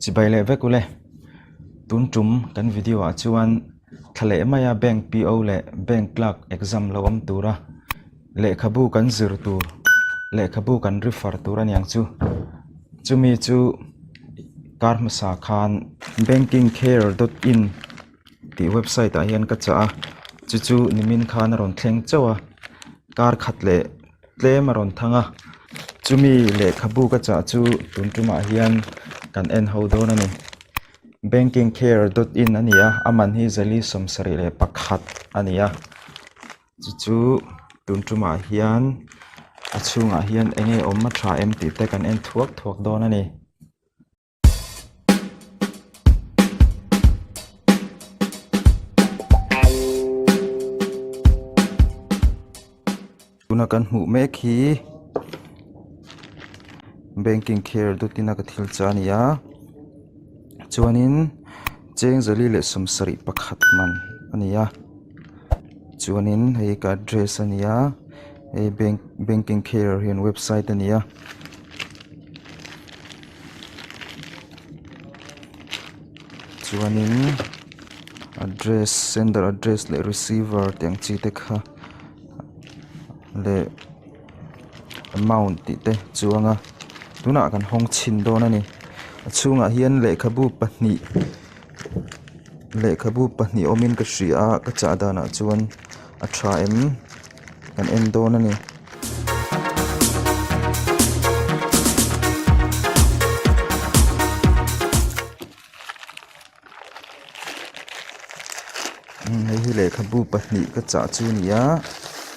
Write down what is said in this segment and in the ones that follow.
Chibai leh vek ule. Tun tum kan video ah chuan thla leh maia bank PO leh bank clerk exam lo awm tura lehkhabu kan zir tur lehkhabu kan refer tur a niang chu. Chumi chu kar hmasa khan banking care dot in tih website ah hian ka chah a chu chu nimin khan a rawn thleng chauh a kar khat leh tlem a rawn thang a chumi lehkhabu ka chah chu tun tumah hian kan en ho dawn a ni banking care dot in a ni a a man hi zali 71 a ni a chu chu tun tumah hian a chhungah hian eng nge awm a tha em tih te kan en thuak thuak dawn a ni. Tuna kan hmuh mek hi banking care dawt in a ka thil chah a ni a chuanin cheng 471 man a ni a chuanin hei ka address a ni a hei bank banking care hian website a ni a. Chuanin address sender address leh receiver tih ang chi te kha leh amount tih te chuang a tunah kan hawng chhin dawn a ni a chhungah hian lehkhabu pahnih lehkhabu pahnih awmin ka hria a ka chah danah chuan a tha em kan en dawn a ni. Hei hi lehkhabu pahnih ka chah chu a ni a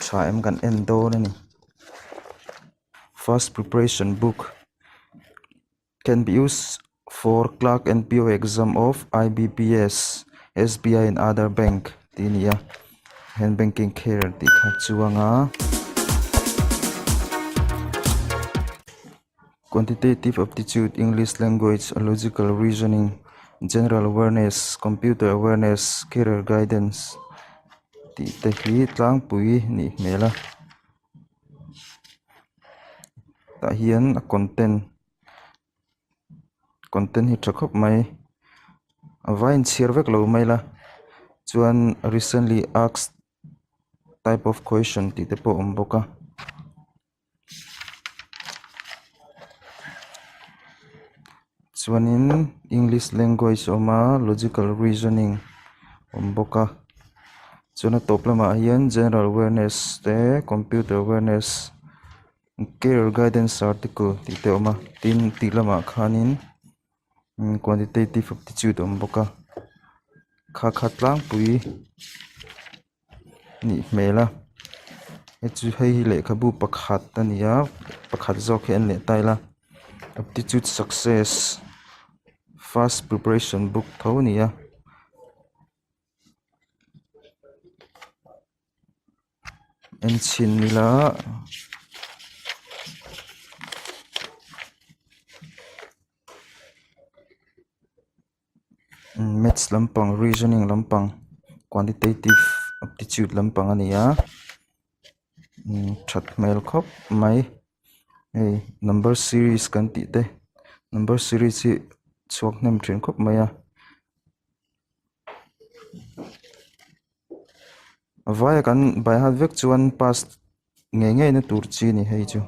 tha em kan en dawn a ni first preparation book can be used for clerk and P_O exam of I_B_P_S S_B_I and other bank tih a ni a hand banking care tih kha a chuang a. Quantitative aptitude, English language, logical reasoning, general awareness, computer awareness, career guidance tih te hi tlangpui nih hmel a tah hian a content content hi tha khawp mai a vai in chhiar vek lo mai la chuan recently asked type of question tih te pawh a awm bawk a. Chuanin english language a awm a logical reasoning a awm bawk a chuan a tawp lamah hian general awareness te computer awareness career guidance article tih te a awm a tin tih lamah khanin quantitative aptitude a awm bawk a kha kha tlangpui. Nih hmel a hei chu hei hi lehkhabu pakhat a ni a pakhat zawk hi a en leh ta ila aptitude success first preparation book tho a ni a. En chhin ila. Maths lampang reasoning lampang quantitative aptitude lampang a ni a that hmel khawp mai hei number series kan tih te number series hi chhuak hnem thin khawp mai a a vaia kan by heart vek chuan pass ngei ngei na tur chi a ni hei chu.